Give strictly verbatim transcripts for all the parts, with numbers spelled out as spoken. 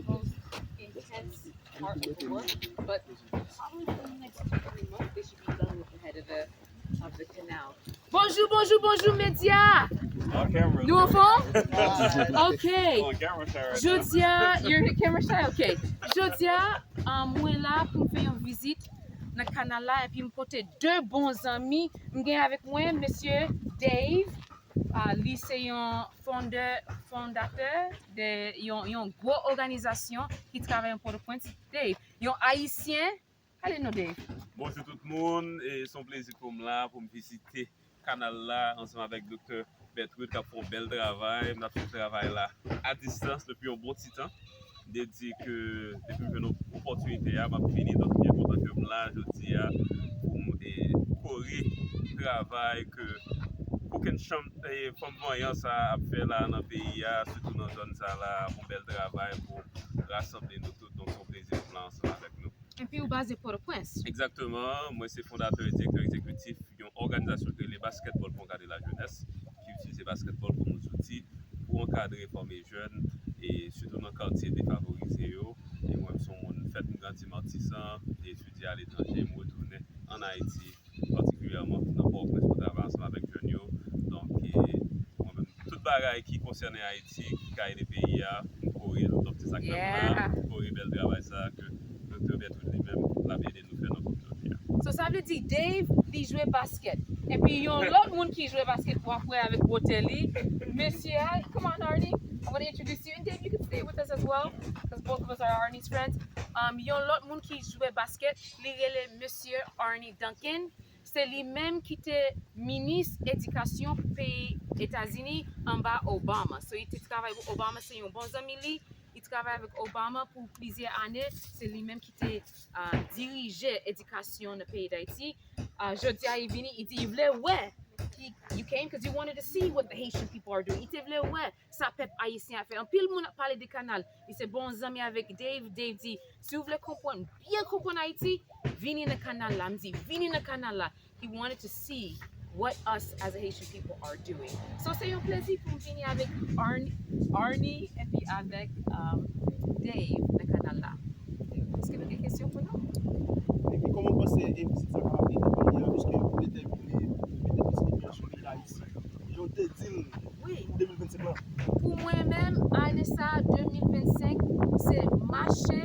most intense part of the work, but probably within the next two, three months, they should be done with the head of the, of the canal. Bonjou, bonjou, bonjou, medya! On camera. Nou anfòm? Ok. On camera shy right now. Jodi a, you're camera shy? Ok. Jodi a, um, mwen la pou m fè yon vizit nan kanal la, epi m pote de bon zanmi. M gen avèk mwen mesye Dave. Ah, li se yon fondè, fondatè de yon, yon gwo òganizasyon ki travay an Pòtoprens. Dave, yon Ayisyen. Ale non, Dave. Bonjou tout moun, e se yon plezi pou m la, pou m vizite kanal la ansanm avèk Doktè Bertrude k ap fè yon bèl travay. M ap suiv travay la a distans depi yon bon ti tan. M te di ke depi m jwenn opòtinite a, m ap vini. Donk, m byen kontan ke m la jodi a pou m, e, kore travay ke kokenn chanm, e, fanm vanyan sa ap fè la nan peyi a, sitou nan zòn sa la, yon bèl travay pou rasanble nou tout. Donk, se yon plezi pou m la ansanm avèk nou. Epi ou baze Pòtoprens? Egzakteman, mwen se fondatè e direktè egzekitif yon òganizasyon ki rele Basketball pour encadrer la jeunesse, ki itilize basketball kòm yon zouti pou ankadre, fòme jèn, e sitou nan katye defavorize yo. E mwen, m se yon moun fèt, m grandi Matisan, m te etidye aletranje, m retounen ann Ayiti, patikilyèman nan Pòtoprens pou travay ansanm avèk jèn yo. Donk, e, mwen menm, tout bagay ki konsène Ayiti, ki ka ede peyi a, m kore l. Donk, se sa k fè m la, m kore bèl travay sa a ke Doktè Bertrude li menm, l ap ede nou fè nan kòm jodi a. So, sa vle di Dave, li jwe baskèt. Epi yon lòt moun ki jwe baskèt pou apre avèk bwotèl li. Mesye a, come on, Arnie. I want to introduce you. And Dave, you can stay with us as well, because both of us are Arnie's friends. Um, yon lòt moun ki jwe baskèt, li rele Mesye Arnie Duncan. Se li menm ki te minis edikasyon peyi Etazini anba Obama. So, li te travay pou Obama, se yon bon zanmi li. Li travay avèk Obama pou plizyè ane. Se li menm ki te, ah, dirije edikasyon nan peyi Dayiti. Ah, jodi a, li vini, li di li vle wè. He, you came 'cause you wanted to see what the Haitian people are doing. Li te vle wè sa pèp ayisyen ap fè. Anpil moun ap pale de kanal. Li se bon zanmi avèk Dave. Dave di, si w vle konprann, byen konprann Ayiti, vini nan kanal la. M di, vini nan kanal la. He wanted to see what us as a Haitian people are doing. So, se yon plezi pou m vini avèk Arn-, Arnie epi avèk, um, Dave nan kanal la. Èske nou gen kesyon pou nou? Epi kòman w panse e vizit sa kapab ede peyi a, piske ou te vini mete plis limyè sou peyi Dayiti? Yo te di l wi, pou de mil vennsenk lan. Pou mwen menm, ane sa a, de mil vennsenk, se mache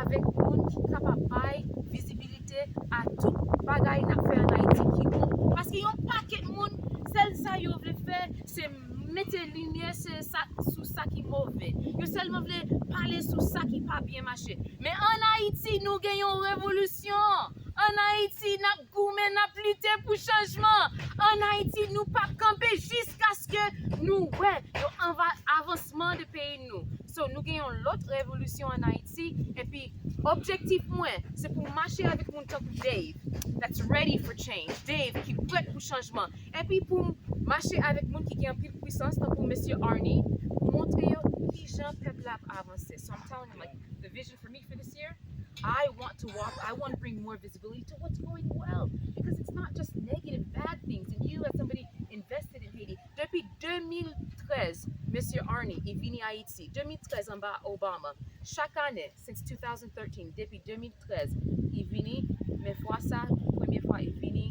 avèk moun ki kapab bay vizibilite a tout bagay n ap fè ann Ayiti ki bon. Paske yon pakèt moun, sèl sa yo vle fè, se mete limyè se sa, sou sa ki move. Yo sèlman vle pale sou sa ki pa byen mache. Men ann Ayiti, nou gen yon revolisyon. Ann Ayiti, n ap goumen, n ap lite pou chanjman. Ann Ayiti, nou p ap kanpe jiskaske nou wè yon anva-, avansman de peyi nou. So, nou gen yon lòt revolisyon ann Ayiti, epi objektif mwen, se pou mache avèk moun tankou Dave, that's ready for change. Dave ki prèt pou chanjman. Epi pou m mache avèk moun ki gen anpil pwisans, tankou mesye Arnie, pou montre yo kijan pèp la ap avanse. So I'm telling them, like, the vision for me for this year, I want to walk, I want to bring more visibility to what's going well, because it's not just negative, bad things. And you, as somebody invested in Haiti, depi de mil trèz, mesye Arnie, li vini Ayiti. De mil trèz anba Obama. Chak ane, since two thousand thirteen, depi de mil trèz, li vini, men fwa sa, premye fwa li vini,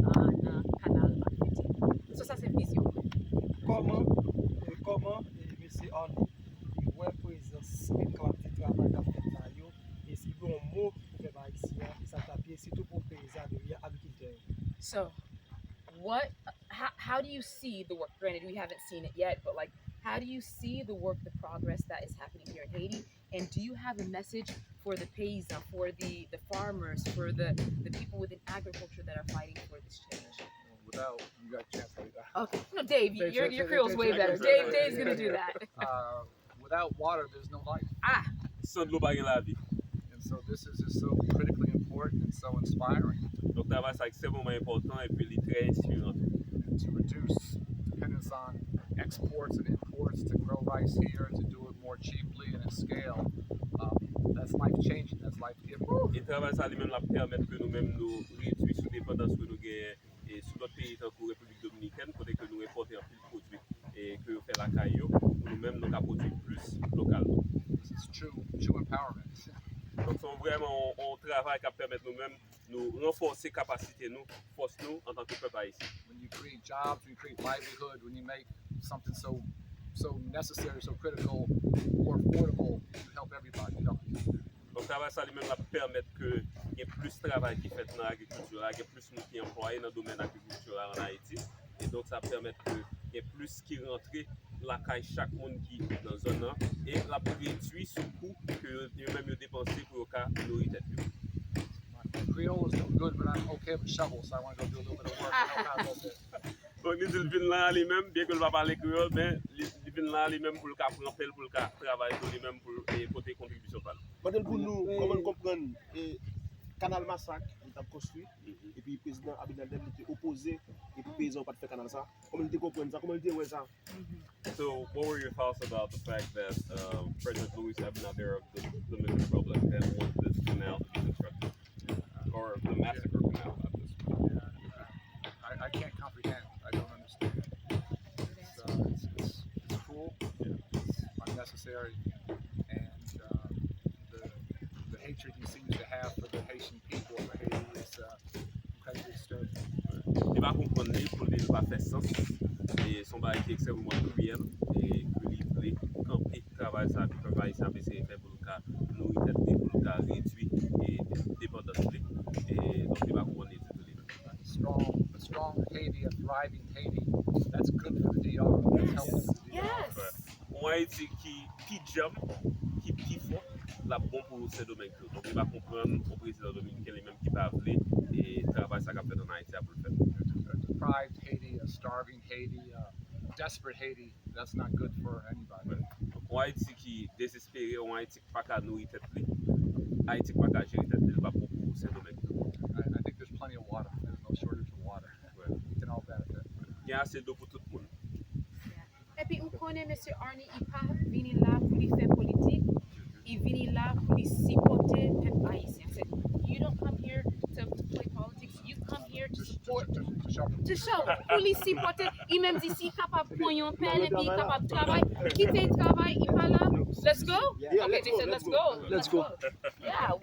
ah, nan kanal Akviti. So, sa se vizyon mwen. Kòman, e kòman, e, mesye Arnie, li wè prezans e kalite travay k ap fèt la yo, e si gen yon mo pou pèp ayisyen an, sa k ap ye, sitou pou peyizan yo, agrikiltè yo? So, what, how, how do you see the work? Granted, we haven't seen it yet, but, like, how do you see the work, the progress that is happening here in Haiti? And do you have a message for the paysan, for the, the farmers, for the, the people within agriculture that are fighting for this change? Without, you got a chance later. Okay. No, Dave, your, your Creole's way better. Dave, Dave's gonna do that. Uh, without water, there's no life. Ah. San dlo pa gen lavi. And so this is just so critically important and so inspiring. Donk, travay sa ekstrèmman enpòtan epi li trè enspiran tou. And to reduce dependence on exports and imports, to grow rice here, to do it more cheaply and in scale, um, that's life changing, that's life giving. E travay sa li menm l ap pèmèt ke nou menm nou redui sou depandans ke nou genyen, e, sou lòt peyi tankou Repiblik Dominikèn, kote ke nou enpòte anpil pwodui, e ke yo fè lakay yo, pou nou menm nou ka pwodui plis lokalman. This is true, true empowerment. Donk se vrèman yon, yon travay k ap pèmèt nou menm nou ranfòse kapasite nou, fòs nou antanke pèp ayisyen. When you create jobs, when you create livelihood, when you make something so so necessary, so critical, more affordable, you help everybody, you help the community. Donk travay sa li menm l ap pèmèt ke gen plis travay ki fèt nan agrikilti la, gen plis moun ki anplwaye nan domèn agrikilti la ann Ayiti. E donk sa ap pèmèt ke gen plis ki rantre lakay chak moun ki nan zòn nan e l ap redui sou kou ke yo, yo menm yo depanse pou yo ka nouri tèt yo. My Creole is no good, but I'm okay with shovels, so I want to go do a little bit of work and help out a little bit. Donk li di l vin la li menm, byen ke l pa pale kreyòl, men li, li vin la li menm pou l ka pran pèl, pou l ka travay tou li menm pou l e pote kontribisyon pa l. Mande l pou nou, kòman l konprann e, kanal Masak li t ap konstwi, epi prezidan Abinader li te opoze epi peyizan yo pa t fè kanal sa. Kòman li te konprann sa? Kòman li te wè sa? So, what were your thoughts about the fact that um, President Luis Abinader of the Dominican Republic had wanted this canal to be constructed? Or the Massacre Canal at this point? I, I can't comprehend. I don't understand. It's, uh, it's, it's, it's cruel. It's unnecessary. And uh, the, the hatred he seems to have for the Haitian people, for Haiti, is uh, incredibly disturbing. Li pa konprann li, pou li li pa fè sans. E se yon bagay ki ekstrèmeman kriyèl e ke li vle kanpe travay sa ke pèp ayisyen ap eseye fè pou l ka nouri tèt li, pou l ka redui e depandans li. E donk li pa konprann li ditou li menm. Strong, a strong Haiti, a thriving Haiti, that's good for the D R. That's healthy for the D R. Yes. Yon Ayiti ki pi djanm, ki pi fò, l ap bon pou Sendomeng tou. Donk li pa konprann yon prezidan dominiken li menm ki pa vle e travay sa k ap fèt ann Ayiti a pou l fèt. A deprived Haiti, a starving Haiti, a desperate Haiti, that's not good for anybody. Donk yon Ayiti ki dezespere, yon Ayiti ki pa ka nouri tèt li, Ayiti ki pa ka jere tèt li, li pa bon pou Sendomeng tou. I, I think there's plenty of water. There's no shortage of water. We can all benefit. Gen ase dlo pou tout moun. Epi ou konnen mesye Arnie, li pa vini la pou li fè politik, li vini la pou li sipòte pèp ayisyen. Se, you don't come here to play politics, you come here to To, support, to, to, to shovel. to show, pou li sipòte, li menm di si li kapab pran yon pèl epi li kapab travay, kite l travay, li pa la, let's go? Yeah, Ok, let's they go, said let's let's go. Go, Let's go. Yeah,